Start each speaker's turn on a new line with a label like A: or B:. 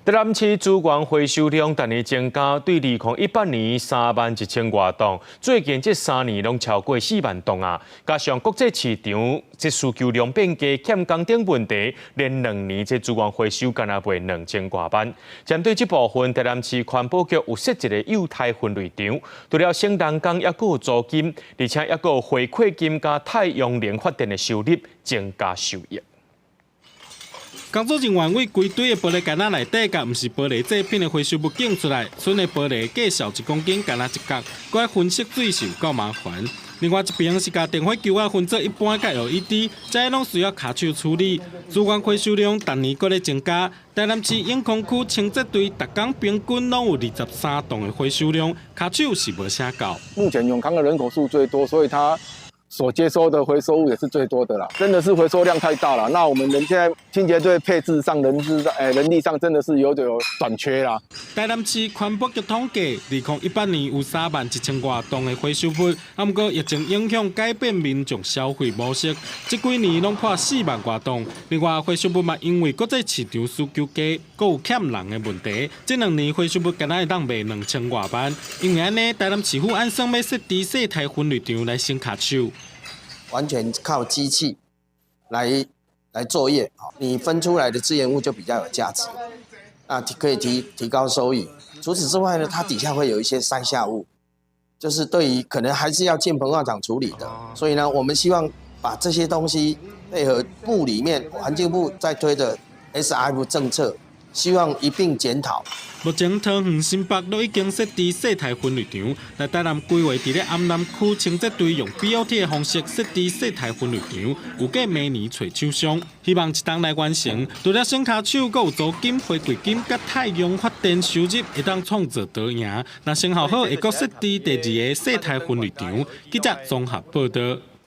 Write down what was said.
A: 台南市資源回收量逐年增加，對2018年3萬1千外噸，最近這3年攏超過4萬噸啊！加上國際市場這需求量變低、欠工等問題，連2年這資源回收干焦賣2千外萬。針對這部分，台南市環保局有設一个幼態分類場，除了省人工，猶閣有租金，而且猶閣有回饋金佮太陽能發電的收入，增加收益。
B: 工作人員為規堆的玻璃罐仔內底，佮毋是玻璃製品的回收物揀出來，賰的玻璃價數一公斤干焦一角，閣愛分析水是有夠麻煩。另外一邊是共電火球仔分做一般佮 LED，這攏需要跤手處理。資源回收量逐年閣咧增加，台南市永康區清潔隊逐工平均攏有23噸的回收量，跤手是無啥夠。
C: 目前永康的人口數最多，所以它所接收的回收物也是最多的啦，真的是回收量太大了。那我們人現在清潔隊配置上、人資上、人力上真的是有點短缺啦。
B: 台南市環保局統計，2018年有3萬1千外噸的回收物，啊，毋過疫情影響改變民眾消費模式，這幾年攏破4萬外噸。另外，回收物嘛因為國際市場需求低，閣有欠人的問題，這2年回收物干焦會當賣2千外萬。因為按呢，台南市府按算欲設置細台分類場來省跤手。
D: 完全靠機器來作業，你分出來的資源物就比較有價值，啊，可以提高收益。除此之外呢，它底下會有一些篩下物，就是對於可能還是要進焚化廠處理的。所以呢，我們希望把這些東西配合部裡面環境部在推的 SRF 政策，希望一併檢討。
B: 目前桃園新北都已經設置細台分類場，來台南規劃佇咧安南區清潔隊用 BOT 的方式設置細台分類場，預計明年揣廠商，希望一冬來完成。除了省跤手，閣有租金、回饋金佮太陽發電收入，會當創造多贏。若成效好，會閣設置第二个細台分類場。記者綜合報導。